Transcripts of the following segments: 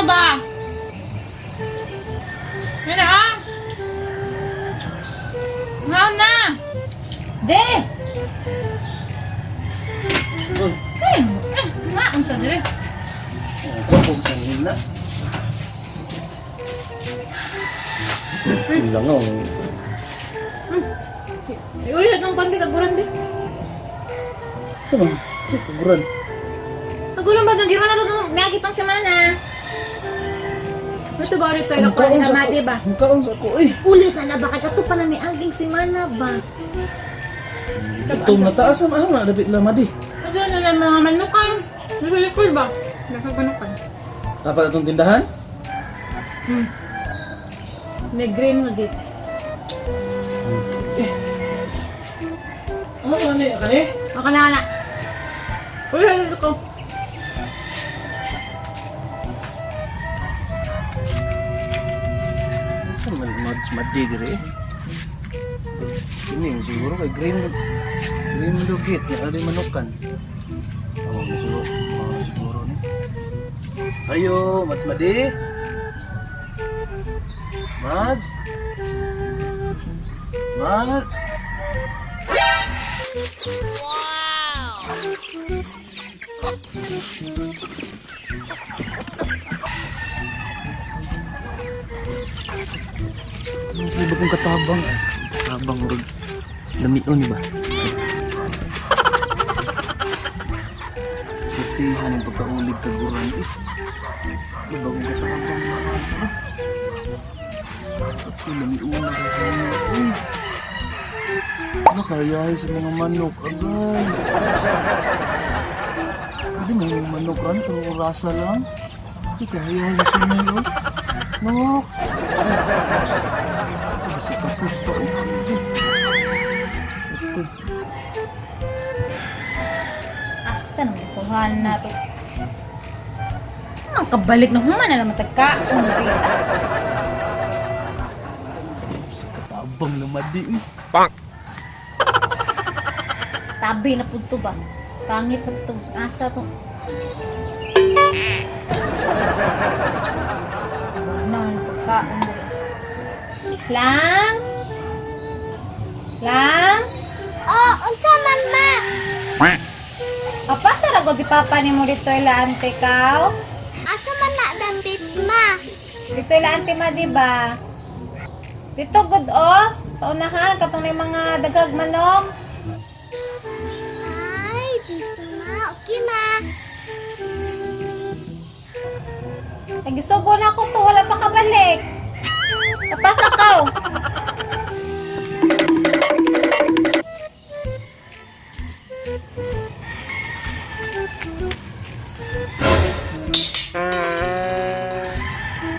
ba? Yun na ah! Ngaon na! De! Uy, Eh, eh, ngaon sa dire. kapog sa nila. Ang langaw. Uli sa itong konti, kaguran di. Sa man? Sa kaguran. Kaguran ba? Nagiran na ito, may pang semana. Ito ba ulit tayo ko na mati ba? Ang kaon sa ako eh. Uli sana ba kay kato pa na ni aging semana ba? Gutom na taas ang na dapit lamadi. Ito na lang mga manukan. Nasulikol ba? Nakaganukan. Dapat atong tindahan? May green nga gate. Eh. Ah, ano ni kani? Ako na na. Uli sa ito ko. Sa man mads madi dire eh. Kini siguro kay green green lugit na ari manukan. Oh, siguro, oh, siguro ni. Ayo, matmadi. Mad. Mad. Ay, bagong katabang. Katabang rod. Lamion ba? Surtihan ang pagkaulid kaguran eh. Ay, bagong katabang na. Ito, lamion na rin. Nakayahay sa mga manok. Agay. Hindi mo yung manok ran, pero orasa lang. Ay, kayahay sa mga manok. Basta tapos pa oh. Ito. Asa nang kuhan na to? Ang kabalik na human na lang matagkaon rita. Sa katabang na madi eh. Tabi na pud to ba? Sangit na pud to. Mas asa to. Na ang pagkaon diri. Lang? Lang? Oh, unsa man ma? Kapasa ra ko di papa nimo dito ila ante kaw? Asa man na dambit ma? Dito ila ante ma di ba? Dito good os sa unahan katong na mga dagag manok. Ay, dito ma. Okay ma. Nagisugo na ako to, wala pa kabalik. Kapasa kaw.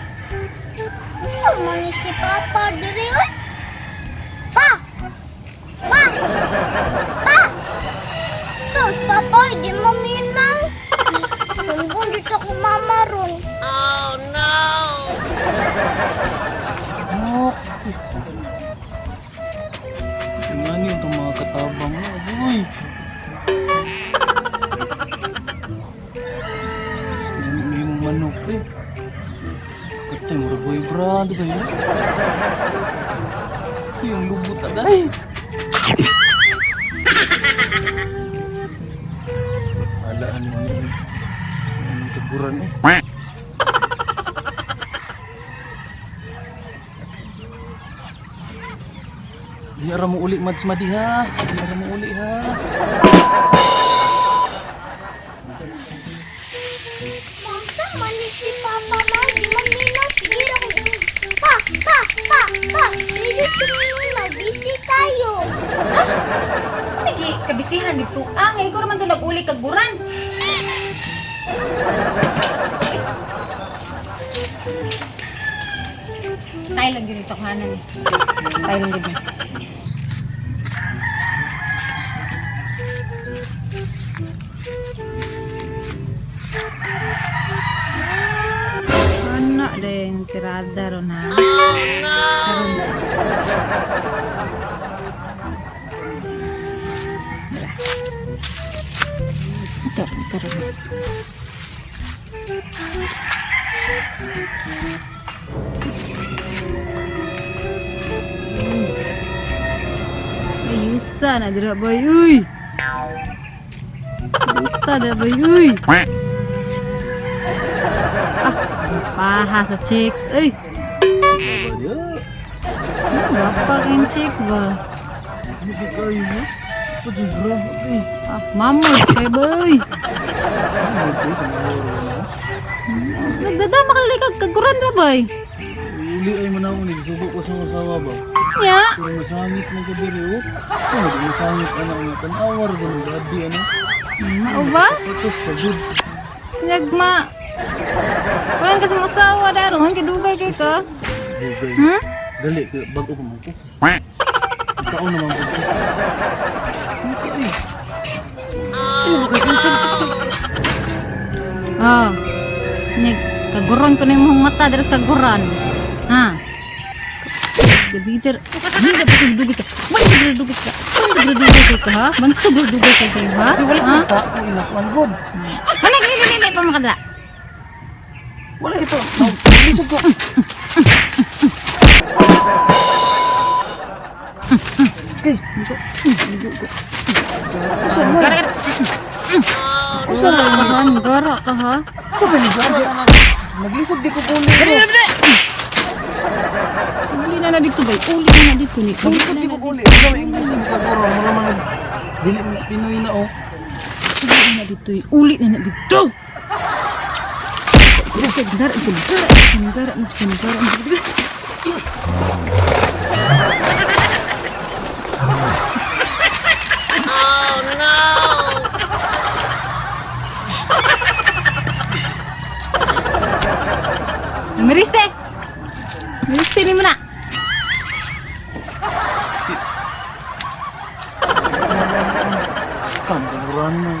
Unsa man ni si Papa diri oy? Pa! Pa! Pa! Sus, Papa, di maminaw. Tungkol dito ko mama ron. Manok. Tingnan niyo itong mga katabang na. Uy. May yung manok eh. Katay mo boy brand ba yun? Yung lubot agay. Alaan mo yun. Ang kaguran eh. Di ara mo uli mads madi ha. Di ara mo uli ha. Unsa man ni si Papa ma? Di maminaw. Sige ra ko. Pa! Pa! Pa! Pa! Dili siya ma. Busy kayo. Nagi kabisihan dito. Ah, ngayon ko naman to nag-uli kaguran. Tayo lang yun ito kahanan eh. Tayo lang yun. Ano din tirada ron ha? Oh no! Ito, ito. Ayusa na dira boy, uy. Ayusa dira boy, uy. Ah, paha sa chicks, uy. Baba dia. Wapa kayong chicks ba? Ano ba kayo mo? Pwede grabe eh. Ah, mamos kay boy. Ano ba ito? Nagdadama ka kag kaguran ra boy. Uli ay manawon ni subo ko sa asawa ba. Nya. Pero masangit man ko diri oh. Ano ba masangit ana nga tanawar ganun gabi ano. Mao ba? Patos pa gud. Nagma. Walang kasi masawa daron kay dugay kay ka. Dugay. Hmm? Dali kay bag-o pa man ko. Ikaw naman ko. Ano ba kay kinsa? Oh. Nag kaguron ko na yung mong mata dira sa kaguran. Ha? Gabiter. Hindi ka pa dugay ka. Wala dugay ka. Wala dugay ka ha? Bantog dugay ka kay ha? Wala Ha? ko ta ko ilakuan gud. Wala gini gini pa makadala. Wala ito. Lisod ko. Okay. Usa man. Gara gara. Usa man. Gara ka ha? Usa man ni gara. Naglisod di ko kuli. Uli na na dito bay. Uli na na dito ni. Uli Lisod na di na ko kuli. Usa man English ang kaguro. Mura man dili Pinoy na oh. Uli na dito. Uli na na dito. Gara gara gara gara gara. Oh no! Marise! Marise ni mo na! Kanduran mo.